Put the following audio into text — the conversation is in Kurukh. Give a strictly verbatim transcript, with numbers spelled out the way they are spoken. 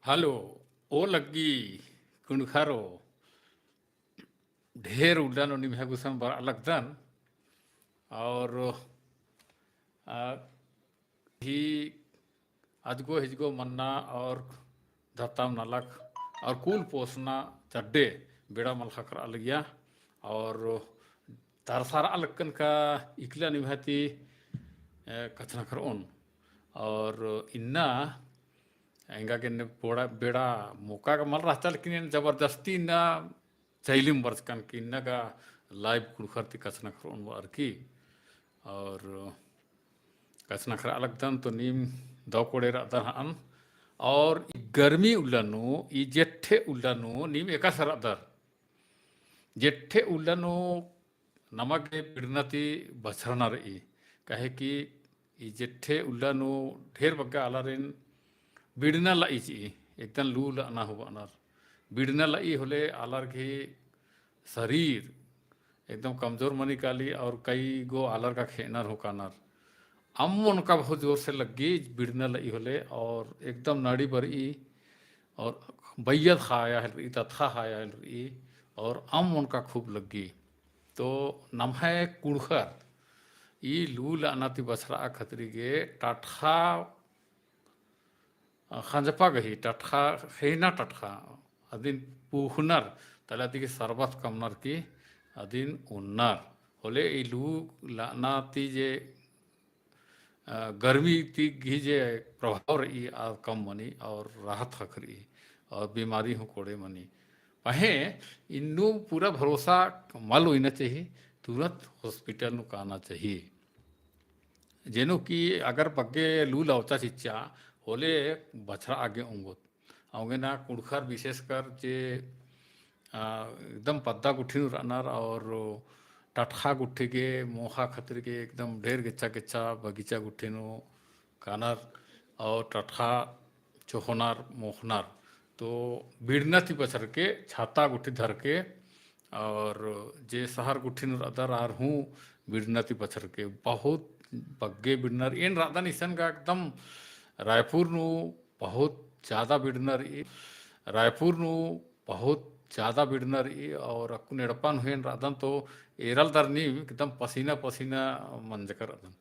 Hello, ओ लग्गी कुँड़ुख़रो, ढेर उल्ला नू निम्है गुसन बरआ लगदन, और, आ, ही अजगो हिजगो मन्ना और धरतम नलख और कुल पोसना चड्डे बेड़ा मल ख़क्खरआ लगिया और तरसरआ लगकन का इकला निम्है ती, ए, कछनखरओन। और इन्ना एंगा गे ने बेड़ा, बेड़ा मौका का मल रहचा, लेकिन एन जबरदस्ती इन्ना चैलिम बरचकन कि इन्ना गा live कुँड़ुख़र ती कछनखरओन बअर की। और कछनखरआ लगदन तो नीम दव कोड़े रअदर हअन। और ई गर्मी उल्ला नू, ई जेठे उल्ला नू नीम एकासे रअदर। जेठे उल्ला नू नमा गे बिड़ना ती बछरना रई। काहे कि ई जेठे उल्ला नू ढेर बग्गे आलारिन बिड़ना लई चिई, एकदम लू लअना हूँ बअनर। बिड़ना लई होले आलर गही शरीर एकदम कमजोर मनी काली और कई गो आलर का खेअनर हूँ कानर। अम्म ओनका बहुत जोर से लग्गी बिड़ना लई होले और एकदम नड़ी बरई और बइयद ख़ाया हेलरई, ततख़ा ख़ाया हेलरई और अम्म ओनका खूब लग्गी। तो नम्है कुँड़ुख़र ई लू लअना ती बछरआ खतरी गे टटख़ा अ, ख़ंजपा गही टटख़ा, ख़ेना टटख़ा, अदिन पूख़नर, तले अदी गही सरबत कमनर की अदिन ओन्नर। होले ई लू लअना ती जे, अ, गर्मी ती गही जे प्रभाव रई, आ कम मनी और राहत ख़क्खरई और बीमारी हूँ कोड़े मनी। पहें इन्नु पूरा भरोसा मल उइना चाही, तुरंत hospital नू काना चाही। जेनो कि अगर बग्गे लू लवचा चिच्चा होले बछरआ गे ओंगोत। औंगे ना कुँड़ुख़र विशेषकर जे, आ, एकदम पद्दा गुट्ठी नू रअनर और टटख़ा गुट्ठी गे मोख़ा खतरी गे एकदम ढेर गेच्छा गेच्छा बगीचा गुट्ठी नू कानर और टटख़ा चोख़नर मोख़नर। तो बिड़ना ती बछर के छाता गुट्ठी धर के और जे शहर गुट्ठी नू रअदर आर हूँ बिड़ना ती बछर के बहुत बग्गे बिड़नर। एन रअदन इसन गा एकदम रायपुर नू बहुत ज्यादा बिड़नर ई, रायपुर नू बहुत ज्यादा बिड़नर ई और अक्कुन एड़पा नू हूँ एन रअदन तो एरलदर नीम एकदम पसीना पसीना मंजकर रअदन।